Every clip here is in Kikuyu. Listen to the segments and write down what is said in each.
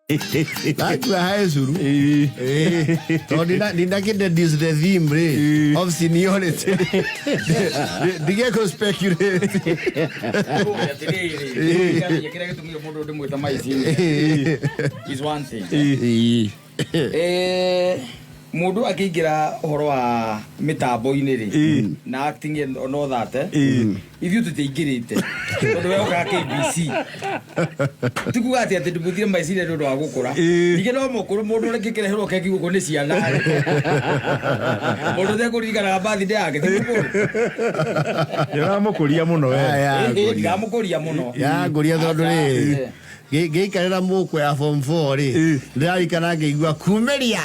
Ndakua high school. Tondũ ndinakĩ the theme rĩ of seniority. Ndige kũ speculate. Atĩrĩrĩ, kĩrĩa gĩtũmire mũndũ ndĩmwĩta maici is one thing. Mũndũ akĩingĩra ũhoro wa mĩtambo-inĩ rĩ na acting and all that, ithuĩ tũtiaingĩrĩte tondũ we ũkaga KBC. Ti kuga atĩ atĩ ndĩmũthire maiciria nĩ ũndũ wa gũkũra. Ningĩ no mũkũrũ mũndũ ũrĩa kĩkĩreherwo keki gũkũ nĩ ciana rĩ. Mũndũ ũtekũririkanaga birthday yake ti mũkũrũ. Nĩũramũkũria mũno we. Aya, Ĩ, ndiramũkũria mũno. Yangũria tondũ rĩ Aca. Ngĩikarĩra mũkwa ya form 4 rĩ, ndĩrarikana ngĩigua kumĩria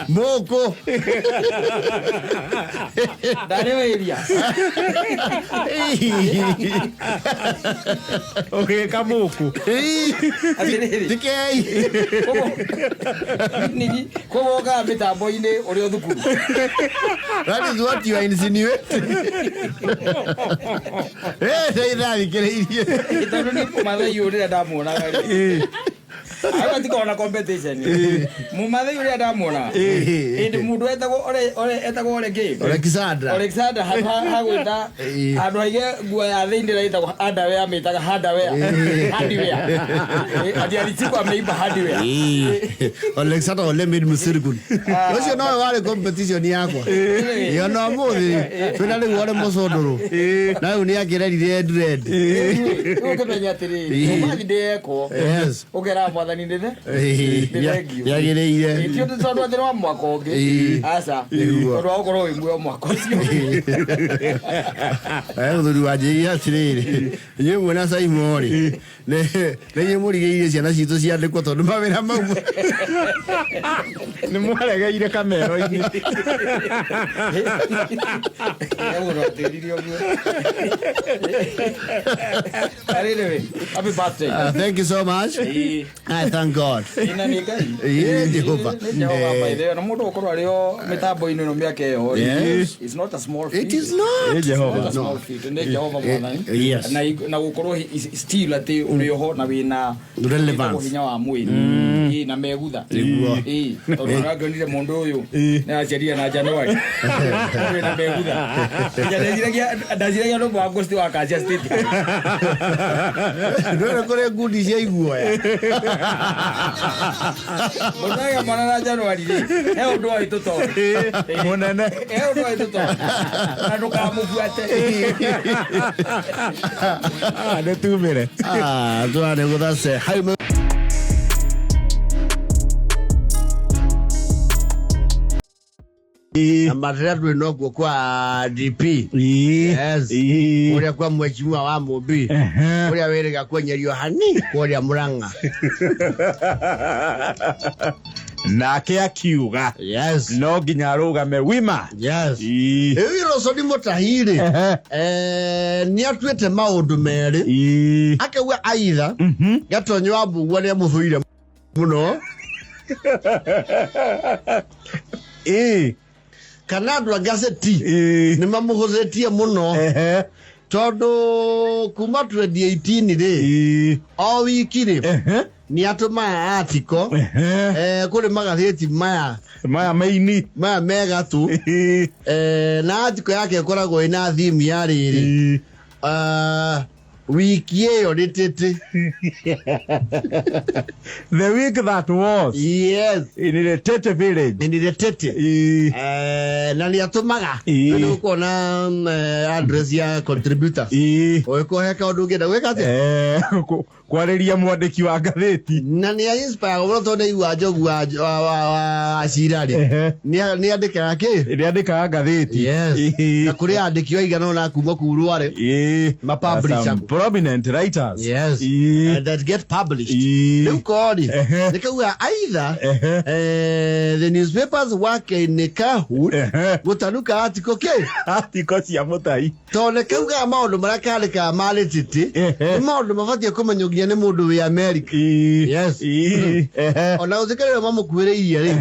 mũkũ. Ndarĩ area. Ũgĩka mũkũ. Atĩrĩrĩ. Tikei. Nini, koguo ũkaga mĩtambo-inĩ ũrĩ o thukuru. That is what you are insinuating. Eh, ndeithathikĩrĩirie. Tondũ nĩ mũmathai ũyũ rĩrĩa ndamuonaga rĩ, hau hatikoragwo na competition. Mũmathai ũrĩa ndamuonaga hĩndĩ mũndũ etagwo etagwo ore kĩ? Alexandra. Alexander handũ ha gwĩta handũ haige nguo ya thĩinĩ ĩrĩa ĩtagwo underwear amĩtaga hardware. Hardware. Ati alichukua ameimba hardware. Alexander Ole made Musirikun. Ũcio nowe warĩ competition yakwa. Ĩyo no mũthĩ twĩna rĩu ore mũcũndũrũ. Na rĩu nĩ akĩrerire dread. Rĩu ũkĩmenya atĩrĩrĩ, birthday yekwo ũkeraga mwathani nĩ the nĩ thengiũ. Yagĩrĩire. Ti ũndũ tondũ atĩ nĩ wa mwaka ũngĩ. Aca. Nĩguo. Tondũ wa gũkorwo wĩ muoyo mwaka ũcio. Mũthuri wanjĩrire atĩrĩrĩ, inyuĩ mwĩna Simon rĩ, nĩ inyuĩ mũrigĩrĩirie ciana citũ ciandĩkwo tondũ mawĩra mau Nĩ mwaregeire kamero-inĩ. He mũndũ watĩririe ũguo. Anyway, happy birthday. Thank you so much. I thank God. Ina nĩ Ngai. Ĩĩ, Jehova. Nĩ Jehova by the way. Na mũndũ gũkorwo arĩ o mĩtambo-inĩ ĩno mĩaka ĩyo rĩ, it's not a small feat. It is not. Ĩ Jehova. Not a small feat. Nĩ Jehova mwathani. Yes. Na gũkorwo still atĩ ũrĩ oho na wĩna Relevance. wĩtagwo hinya wa mwĩrĩ. Ĩĩ, na megutha. Nĩguo. Ĩĩ, tondũ nĩwakĩonire mũndũ ũyũ nĩ aciarire na January. Wĩna megutha. Nginya ndeciragia nĩ ũmwe wa ghost wa Kasia State. Ndwere kũrĩ ngundi cia iguoya. Mũndũ agĩa mwana na January rĩ, he ũndũ oĩ tũtoĩ. Mũnene. He ũndũ oĩ tũtoĩ. Na ndũkamũbuate. Ah, nĩ tumĩre. Ah, twarĩ gũthace. Hai na matĩra twĩ nokuo kwa DP. Yes. Kũrĩa kwa mheshimiwa wa Mũmbi. Kũrĩa wĩrĩga kwenyerio hani kũrĩa Mũrang'a. Nake akiuga no nginya arũgame wima. Rĩu Rosoni Mũtahi rĩ, nĩ atuĩte maũndũ merĩ. Akauga aitha Gatonyo wa Mbugua nĩ amũthũire mũno kana andũ a ngacĩti nĩ mamũhũthĩtie mũno tondũ kuma 2018 rĩ, o wiki rĩ, nĩ atũmaga article kũrĩ magathĩti maya maya maini maya megatũ, na article yake ĩkoragwo ĩna theme ya rĩrĩ, wiki ĩyo nĩ tĩtĩ. The week that was in the Tete village. In the Tete. Na nĩ atũmaga nĩ ũkuona address ya contributors ũgĩkorwo he kaũndũ ũngĩenda gwĩka atĩa. Kwarĩria mwandĩki wa ngathĩti. Na nĩ a inspire mũno tondũ nĩ Njogu wa Cira rĩ, nĩ andĩkaga kĩ. Nĩ andĩkaga ngathĩti. Na kũrĩ andĩki aigana ũna kuma kuu Rware ma publish. Some prominent writers. And that get published. Rĩu kori nĩ kauga either the newspapers work in cahoot gũtanuka article kĩ. Article cia Mũtai. Tondũ nĩ kaugaga maũndũ marĩa kandĩkaga marĩ tĩtĩ nĩ maũndũ mabatiĩ kũmenywo nginya nĩ mũndũ wĩ America. Ona gũtuĩka rĩrĩa mamũkuhĩrĩirie rĩ,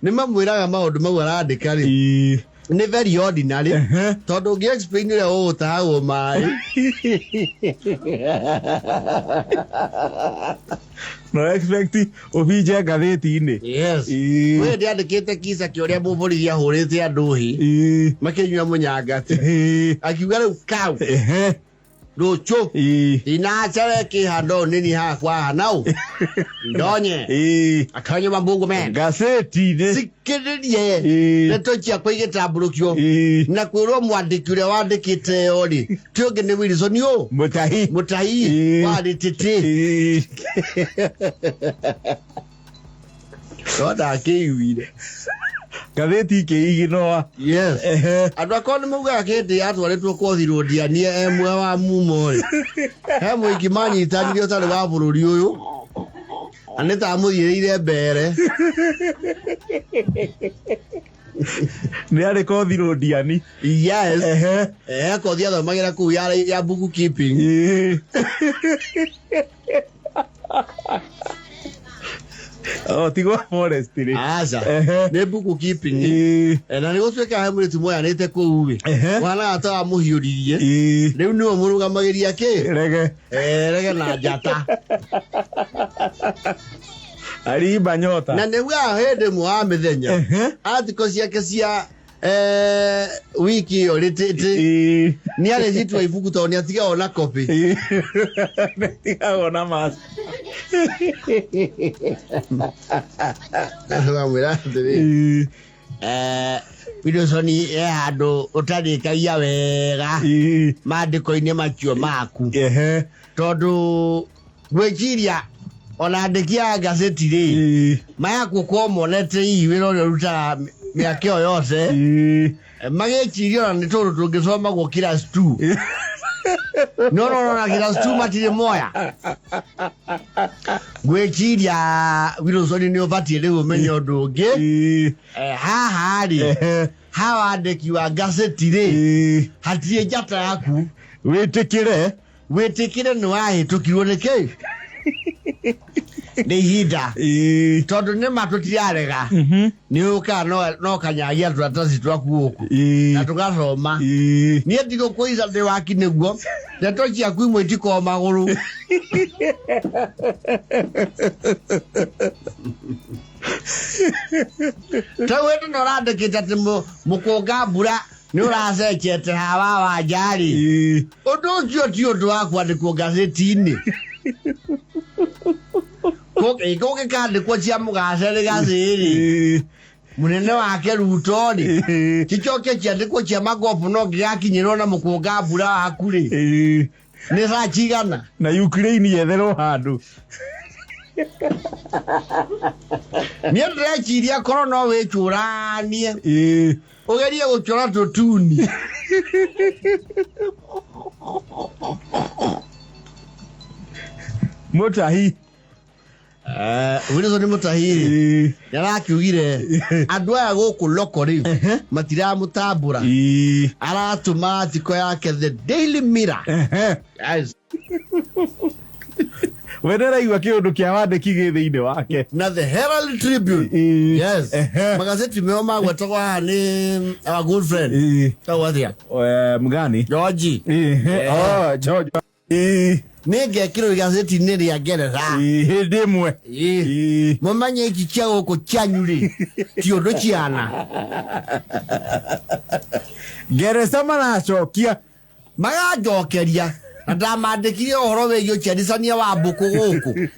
nĩ mamwĩraga maũndũ mau arandĩka rĩ. Nĩ very ordinary tondũ ũngĩ explain ũrĩa ũgũtahagwo maĩ. No expect ũbinje ngathĩti-inĩ. Yes. Ĩĩ. We ndĩandĩkĩte kisa kĩa ũrĩa mũborithi ahũrĩte andũ hĩ Ĩĩ. makĩnyua mũnyangati Ĩĩ. akiuga rĩu kau Ehe. rũciũ Ĩĩ. ndinacere kĩhando nini haha kwa hanau ndonye Ĩĩ. atonye mabungu men Ngathĩti-inĩ. sikĩrĩrie Ĩĩ. ndeto ciakwa igĩtambũrũkio Ĩĩ. na kwĩrwo mwandĩki ũrĩa wandĩkĩte ĩyo rĩ ti ũngĩ nĩ Wilson ũ Mũtahi. Mũtahi Ĩĩ. wa rĩtĩtĩ Ĩĩ. No ndakĩiguire. Ngathĩti ikĩiginoa. Yes. Ehe. Andũ akwa nĩ maugaga kĩndĩ yatwarĩtwo kothi rũndianie emwe wa mumo rĩ he mũingĩ manyitanire ũtarĩ wa bũrũri ũyũ na nĩ ta amũthiĩrĩire mbere. Nĩ arĩ kothi rũndiani. Yes. Ehe. He kothi athomagĩra kũu ya book keeping. Ĩĩ. Oh, tigwa forest rĩ. Aca. Ehe. Nĩ book keeping. Ĩĩ. Na nĩ gũtuĩka he mũirĩtu moyanĩte kũu rĩ Ehe. wanaga ta wamũhiũririe Ĩĩ. rĩu nĩwe mũrũgamagĩria kĩ Rege. Rege na njata. Arimba nyota. Na nĩguo hĩndĩ ĩmwe wa mĩthenya Ehe. article ciake cia wiki ĩyo rĩtĩtĩ Ĩĩ. nĩ arĩcitwa ibuku tondũ nĩ atigagwo na copy. Ĩĩ. Nĩtigagwo na mask. Ngamwĩra atĩrĩ Ĩĩ. Wilson he handũ ũtarĩkagia wega Ĩĩ. maandĩko-inĩ macio maku Ehe. tondũ ngwĩciria ona andĩki a ngathĩti rĩ Ĩĩ. maya gũkorwo monete hihi wĩra ũrĩa ũrutaga mĩaka ĩyo yothe Ĩĩ. magĩciria ona nĩ tũndũ tũngĩcomagwo class 2 no no no na class 2 matirĩ moya. Ngwĩciria Wilson nĩ ũbatiĩ rĩu ũmenye ũndũ ũngĩ. Ĩĩ. Haha rĩ Ehe. hawa andĩki wa ngathĩti rĩ Ĩĩ. hatirĩ njata yaku. Wĩtĩkĩre. Wĩtĩkĩre nĩ wahĩtũkirwo nĩ kĩ nĩ ihinda Ĩĩ. tondũ nĩ ma tũtirarega Mhm. nĩ ũkaga no kanyagia tũratathi twaku gũkũ Ĩĩ. na tũgathoma. Ĩĩ. Niĩ ndigũkũica ndĩ waki nĩguo ndeto ciaku imwe itikoragwo magũrũ. Ta hĩndĩ ĩno ũrandĩkĩte atĩ mũkũnga mbura nĩ ũracecete hawa wa nja-rĩ Ĩĩ. ũndũ ũcio ti ũndũ wa kwandĩkwo ngathĩti-inĩ. Kũngĩkandĩkwo cia mũgacerĩ gathĩ-rĩ Ĩĩ. mũnene wake Ruto rĩ Ĩĩ. cicoke ciandĩkwo cia magobu no ngĩgakinyĩrwo na mũkũnga mbura waku rĩ Ĩĩ. nĩ thaa cigana. Na Ukraine yetherwo handũ. Niĩ ndĩreciria korwo no wĩcũranie Ĩĩ. ũgerie gũcora tũtuni. Mũtahi. Wilson Mũtahi rĩ Ĩĩ. nĩarakiugire andũ aya gũkũ loko rĩ matiramũtambũra Ĩĩ. aratũma article yake The Daily Mirror. Ehe. Yes. We nĩaraigua kĩũndũ kĩa wandĩki gĩ thĩinĩ wake. Na The Herald Tribune. Ĩĩ. Yes. Ehe. Magazeti meo magwetagwo haha nĩ our good friend. Ĩĩ. Tagwo atĩa? Mgani? George. Ĩĩ. Oh, George. Ĩĩ. Nĩ ngekĩrwo igazeti-inĩ rĩa Ngeretha. Ĩĩ, hĩndĩ ĩmwe. Ĩĩ. Ĩĩ. Mũmenye iki cia gũkũ cianyu rĩ ti ũndũ ciana. Ngeretha maracokia. Maganjokeria na ndamandĩkire ũhoro wĩgiĩ ũciaricania wa mbũkũ gũkũ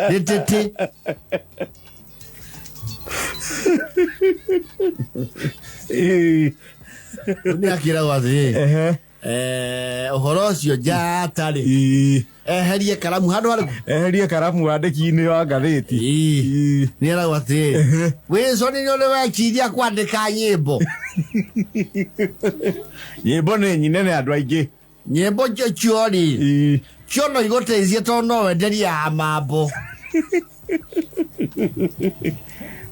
rĩtĩtĩ. Ĩĩ. Nĩ akĩragwo atĩrĩrĩ Ehe. Ũhoro ũcio njata rĩ Ĩĩ. eherie karamu handũ harĩkũ? Eherie karamu wandĩki-inĩ wa ngathĩti. Ĩĩ. Ĩĩ. Nĩ eragwo atĩrĩrĩ Wilson nĩ ũrĩ weciria kwandĩka nyĩmbo. Nyĩmbo nĩ nyine nĩ andũ aingĩ. Nyĩmbo cio rĩ Ĩĩ. cio no igũteithie tondũ no wenderie ya mambo.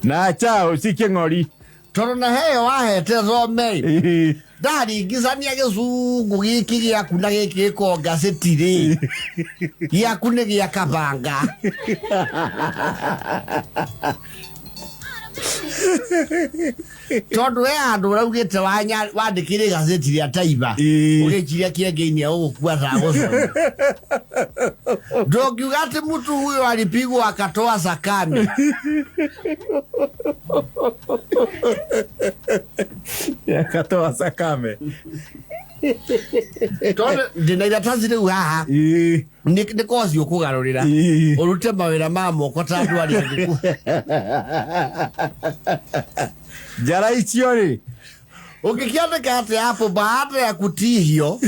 Na chao ci kĩng'ori. Tondũ na heyo wahete thome Ĩĩ. ndaringicania gĩcungu gĩkĩ gĩaku na gĩkĩ gĩkoragwo ngathĩti rĩ gĩaku nĩ gĩa kabanga. Tondũ we handũ ũraugĩte wandĩkĩire igazeti rĩa Taiba, ũgĩciria kĩengeinĩ ũgũkua tagũcoma. Ndũngiuga atĩ mtu huyo alipigwa akatoa sakame. Akatoa sakame. Tondũ ndĩna iratathi rĩu haha, nĩ koci ũkũgarũrĩra ũrute mawĩra ma moko ta andũ arĩa angĩ. Njara icio rĩ, Ũngĩkĩandĩka atĩ hapo baada ya kutihio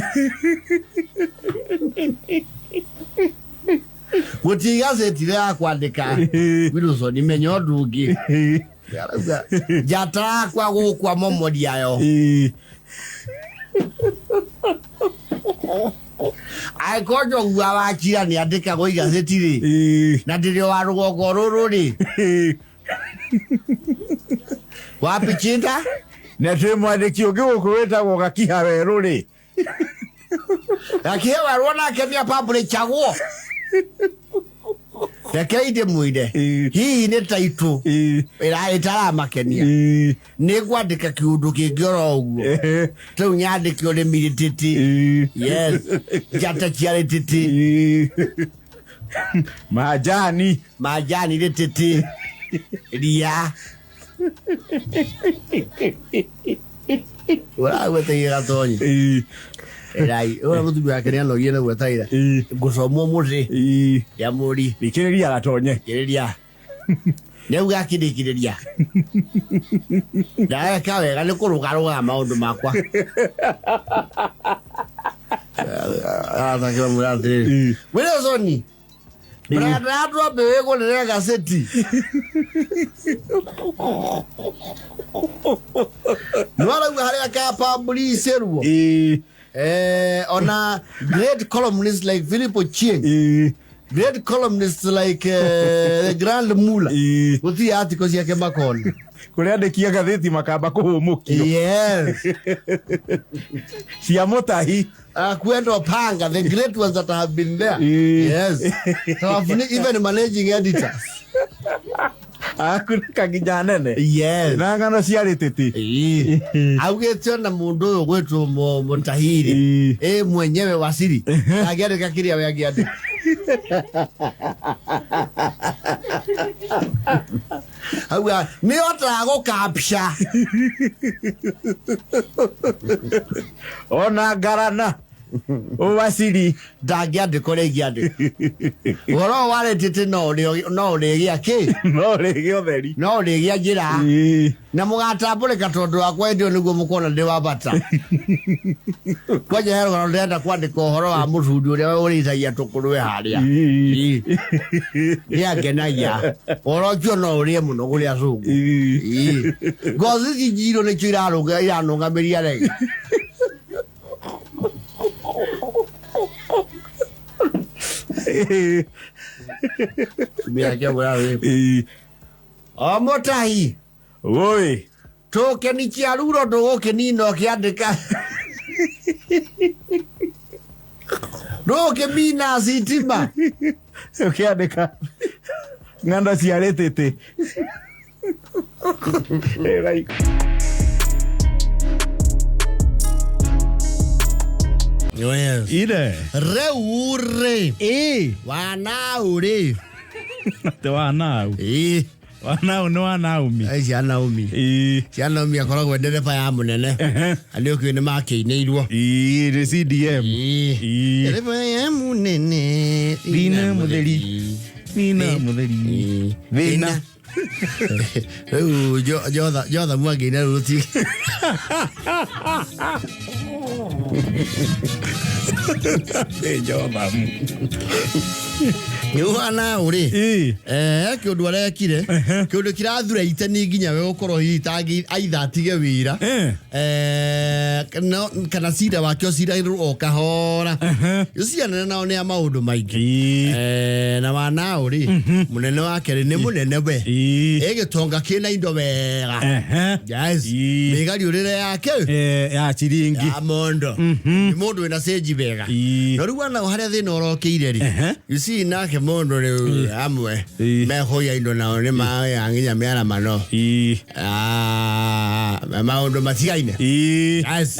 gũtirĩ igazeti rĩa kwandĩka Wilson menya ũndũ ũngĩ. Njata yakwa gũkwa momori yayo. Angĩkorwo Njogua wa Chira nĩ andĩkagwo igazeti rĩ, na ndĩrĩ wa rũgongo rũrũ rĩ, wapi chinda? Na twĩ mwandĩki ũngĩ gũkũ wĩtagwo Gakiha Werũ rĩ. Gakiha Werũ nake nĩ apublishagwo. Rekei ndĩmwĩre, hihi nĩ taitũ ĩtaramakenia, nĩ ngwandĩka kĩũndũ kĩngĩ oro ũguo. Rĩu nyandĩke ũrĩmi rĩtĩtĩ. Yes, njata cia rĩtĩtĩ. Majani. Majani rĩtĩtĩ. Ria. Ũragwetaire gatonyi. Rai, ũrĩa mũtumia wake nĩanogire na gwetaire. Ngũcomwo mũtĩ. Ya mũri. Rĩkĩrĩria gatonye. Rĩkĩrĩria. Nĩauga akĩrĩkĩrĩria. Ndareka wega nĩ kũrũgarũgaga maũndũ makwa. Arathakĩra mwĩra atĩrĩrĩ. Wilson, brother andũ ambe wĩgũrĩre gaceti. Nĩwarauga harĩa kapublishĩrwo. Ona great columnists like Philip Ochieng. Great columnists like the Grand Mula. Gũtirĩ article ciake makona. Kũrĩa andĩki a ngathĩti makamba kũhũmũkio. Yes. Cia mũtahi. Kwendo Panga, the great ones that have been there. Yes. So I've even managing editors. Akunĩka nginya nene. Yes. Na ng'ano cia rĩtĩtĩ. Augĩte ona mũndũ ũyũ gwĩtwo mũtahiri. Mwenyewe wasiri. Angĩandĩka kĩrĩa we angĩandĩka. Auga nĩ hotaga gũkapcha. Ona ngarana. Ũwaciri. Ndangĩandĩka ũrĩa ingĩandĩka. Ũhoro ũyũ warĩtĩte no ũrĩgĩa kĩ? No ũrĩgĩa ũtheri. No ũrĩgĩa njĩra. Na mũgatambũrĩka tondũ wakwa hĩndĩ ĩyo nĩguo mũkona ndĩ wa bata. Kwanja he rũgano ndĩrenda kwandĩka ũhoro wa mũcungi ũrĩa ũrĩithagia tũkũrwe harĩa. Nĩangenagia. Ũhoro ũcio no ũrĩe mũno kũrĩ acũngũ. Ngothi ici njirũ nĩcio iranũgamĩria rege. O mũtahi. Oi. Tũkeni cia ruro ndũgũkĩnina ũkĩandĩka. Ndũgũkĩmina sitima. Ũkĩandĩka ng'ano cia rĩtĩtĩ. Yes. Ire. Rĩu rĩ. Wanau rĩ. Te wanau. Wanau nĩ wa Naomi. Cia Naomi. Cia Naomi akoragwo ndereba ya mũnene. Na nĩ ũkĩũĩ nĩ makĩinĩirwo. Nĩ CDM. Ndereba ya mũnene. Thina mũtheri. Thina mũtheri. Thina. Rĩu Jotha Mwangi na rĩu ti. Jotha. Nĩ ũhana ũrĩ. Kĩũndũ arekire. Kĩũndũ kĩrathura itani nginya we gũkorwo hihi tangĩ aitha atige wĩra. Kana cira wake ũcirairwo o kahora. Ciana nao nĩ a maũndũ maingĩ. Na wanao rĩ, mũnene wake rĩ nĩ mũnene we. Ĩgĩtonga kĩna indo wega. Yes. Mĩgariũrĩre yake. Ya ciringi. Ya mondo. Ndio. Nĩ mũndũ wĩna cĩnji wega. No rĩu ana harĩa thĩna ũrokĩire rĩ, you see, nake mũndũ rĩu amwe mekũiya indo nao nĩ maya nginya mĩaramano. Ah, maũndũ matigaine. Yes.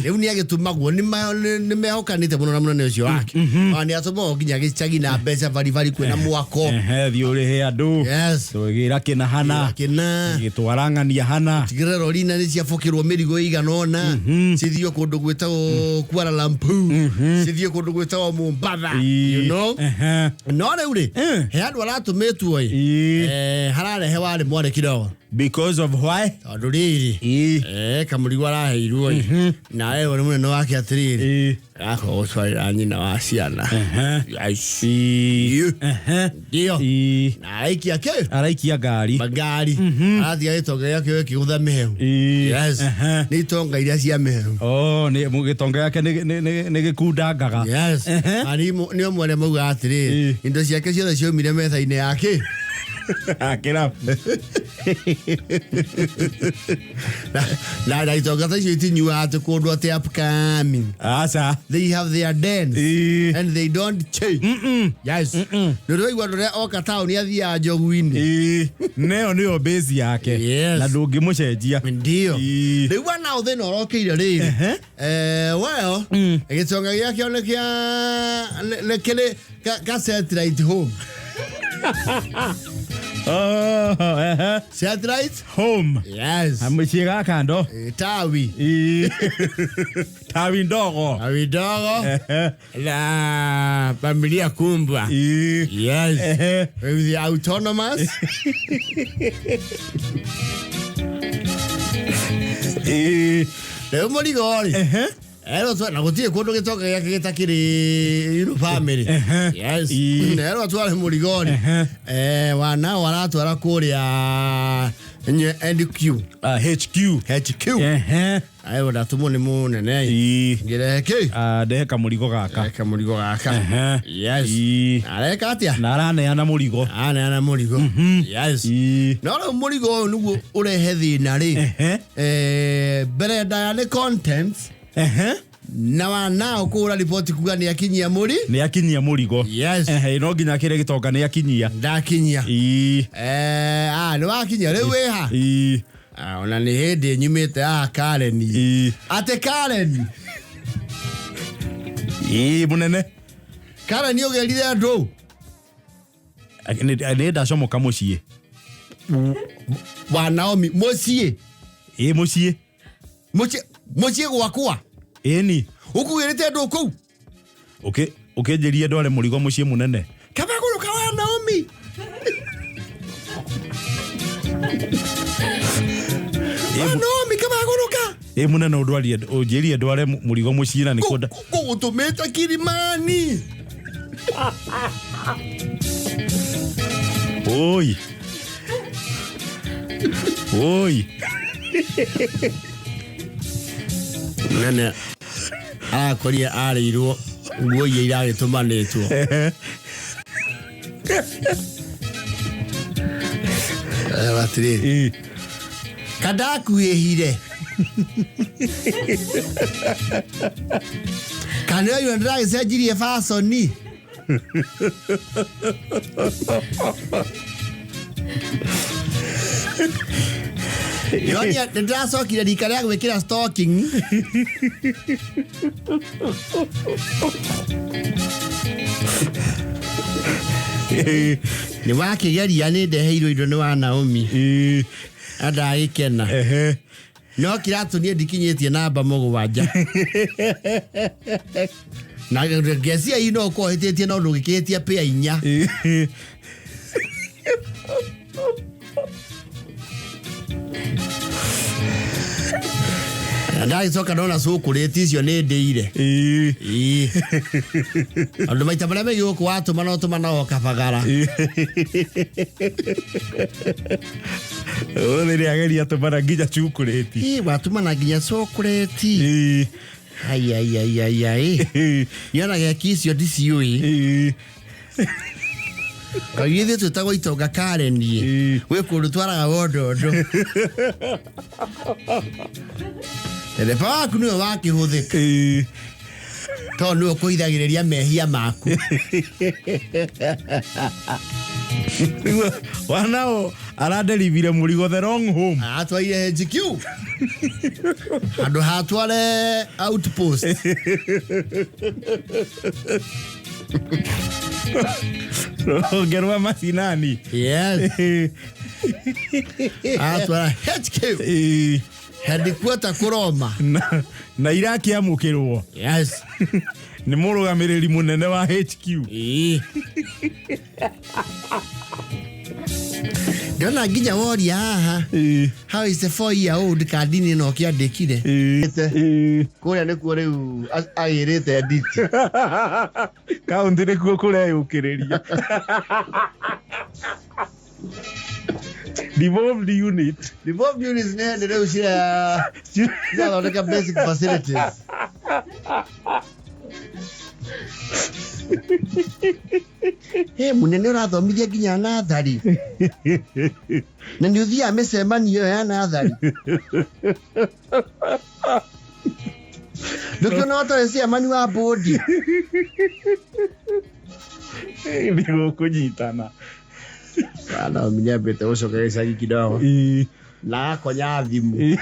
Rĩu nĩ agĩtũmagwo nĩ mehokanĩte mũno na mũnene ũcio wake. Ona nĩ atũmagwo nginya gĩcagi na mbeca baribari kwĩna mwako. Thiĩ ũrĩhe andũ. Yes. Tũgĩra kĩna hana. Kĩna. Gĩtwara ng'ania hana. Tigĩrĩra rori na nĩ ciabũkĩrwo mĩrigo ĩigana ũna, cithiĩ kũndũ gwĩtagwo Kuala Lumpur, cithiĩ kũndũ gwĩtagwo Mombatha, you know. No rĩu rĩ, he andũ aratũmĩtwo ĩ, hararehe warĩ mwarĩ kidogo. Because of why? Tondũ rĩrĩ, kamũrigo araheirwo ĩ, na erwo nĩ mũnene wake atĩrĩrĩ, arakorwo gũtwarĩra nyina wa ciana. Yes. Ndio. Na araikia kĩ? Araikia ngari. Magari. Aratiga gĩtonga gĩake gĩkĩgũtha mĩhehu. Yes. Nĩ itonga iria cia mĩhehu. Oh, nĩ gĩtonga gĩake nĩ gĩkundangaga. Yes. Nĩ ũmwe arĩa maugaga atĩrĩrĩ, indo ciake ciothe ciaumire metha-inĩ yake. Akĩra. Na itonga ta icio itinyuaga atĩ kũndũ atĩ upcoming. Aca. They have their dens. And they don't change. Yes. Nĩ ũndũ waigua andũ arĩa oka taũni athiaga njogu-inĩ. Neyo nĩyo base yake. Yes. Na ndũngĩmũcenjia. Ndio. Rĩu bwana thĩna ũrokĩire rĩrĩ. Well, gĩtonga gĩake nĩ kĩa nĩ kĩrĩ ka satellite home. Oh, Satellite home. Yes. Mũciĩ gaka ndo. Tawi. Tawi ndogo. Tawi ndogo. Na familia kumbwa. Yes. With the autonomous. Rĩu mũrigo rĩ. Erwo na gũtirĩ kũndũ gĩtonga gĩake gĩtakĩrĩ you know, family. Yes. Erwo atware mũrigo rĩ. Wana aratwara kũrĩa NQ. HQ. HQ. Ayo ndatũmwo nĩ mũnene. Ngĩrehe kĩ? Ndehe kamũrigo gaka. Ndehe kamũrigo gaka. Yes. Areka atĩa? Na araneana mũrigo. Araneana mũrigo. Yes. No rĩu mũrigo ũyũ nĩguo ũrehe thĩna rĩ. Mbere ndaya nĩ contents. Na wanao kũhũra riboti kuga nĩ akinyia mũri. Nĩ akinyia mũrigo. Yes. No nginya kĩrĩa gĩtonga nĩ akinyia. Ndakinyia. Nĩ wakinyia rĩu wĩ ha? Ona nĩ hĩndĩ nyumĩte haha Karen. Atĩ Karen. Mũnene. Karen ũgerire andũ. Nĩ ndacomoka mũciĩ. Wa Naomi mũciĩ. Mũciĩ. Mũciĩ gwakwa. Ĩni. Ũkugĩrĩte andũ kũu? Ũkĩnjĩria ndware mũrigo mũciĩ mũnene. Kamagũrũ ka wa Naomi. Wa Naomi kamagũrũ ka. Mũnene ũnjĩrie ndware mũrigo mũciĩ na nĩkuo Ngũgũtũmĩte Kilimani. Oi. Oi. Nene arakorire arĩirwo nguo iria iragĩtũmanĩtwo. Atĩrĩrĩ. Kandakuĩhire. Kana ũyũ ndĩragĩcenjirie fasoni. Yonia ndĩracokire rika rĩa gwĩkĩra stocking. Nĩ wakĩgeria nĩ ndeheirwo indo nĩ wa Naomi. Na ndagĩkena. No kĩratũ niĩ ndikinyĩtie namba mũgwanja. Na ngecia ii no ũkorwo ũhĩtĩtie no ndũngĩkĩhĩtia pĩa inya. Ndagĩcoka ndona cũkũrĩti icio nĩ ndĩire. Andũ maita marĩa maingĩ gũkũ watũma no tũma no kabagara. Ũthĩ nĩ ageria tũmana nginya cũkũrĩti. Watũmana nginya cũkũrĩti. Ai ai ai ai ai. Nĩona geki icio ndiciũĩ. Kaingĩ ithuĩ twĩtagwo itonga Karen. Gwĩ kũndũ twaraga wondondo. Ndereba waku nĩwe wakĩhũthĩka tondũ nĩwe ũkũhithagĩrĩria mehia maku. Rĩu wanao araderivire mũrigo the wrong home. Atwaire HQ handũ hatware outpost. Rũhonge rwa macinani. Yes, atwara HQ headquarter kũroma. Na irakĩamũkĩrwo Yes. nĩ mũrũgamĩrĩri mũnene wa HQ. Ĩĩ. Ndĩrona nginya woria haha, how is the 4 year old kandi-inĩ ĩno ũkĩandĩkire. Kũrĩa nĩkuo rĩu agĩrĩte nditi. Kaunti nĩkuo kũreyũkĩrĩria devolved unit. Devolved units nĩ hĩndĩ rĩu cirathondeka basic facilities. He munene ũrathomithia nginya nathari na nĩ ũthiaga mĩcemanio ĩyo ya nathari, ndũkĩona ũtarĩ chairman wa bodi. Nĩguo kũnyitana. Naomi nĩambĩte gũcoka gĩcagi kidogo na akonya thimũ.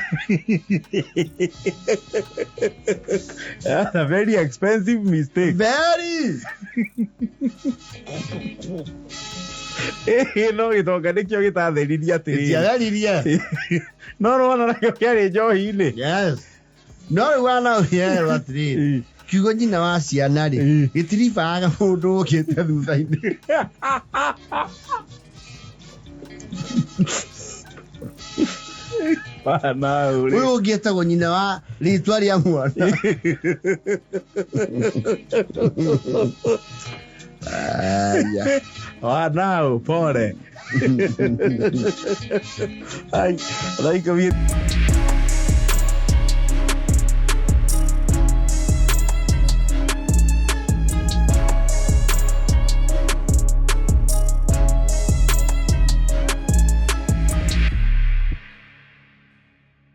That's a very expensive mistake. Very. Ĩĩ, no gĩtonga nĩkĩo gĩtatheririe atĩrĩrĩ. Gĩtiatheririe. No rwona nakĩo kĩarĩ njohi-inĩ. Yes, no rĩu wanaũherwo atĩrĩrĩ, kiugo nyina wa ciana rĩ, gĩtiribaga mũndũ ũkĩte thutha-inĩ. Bana ũrĩ. Ũyũ ũngĩ etagwo nyina wa rĩtwa rĩa mwana. Aya. Wanao pole. Ai, thaa 10.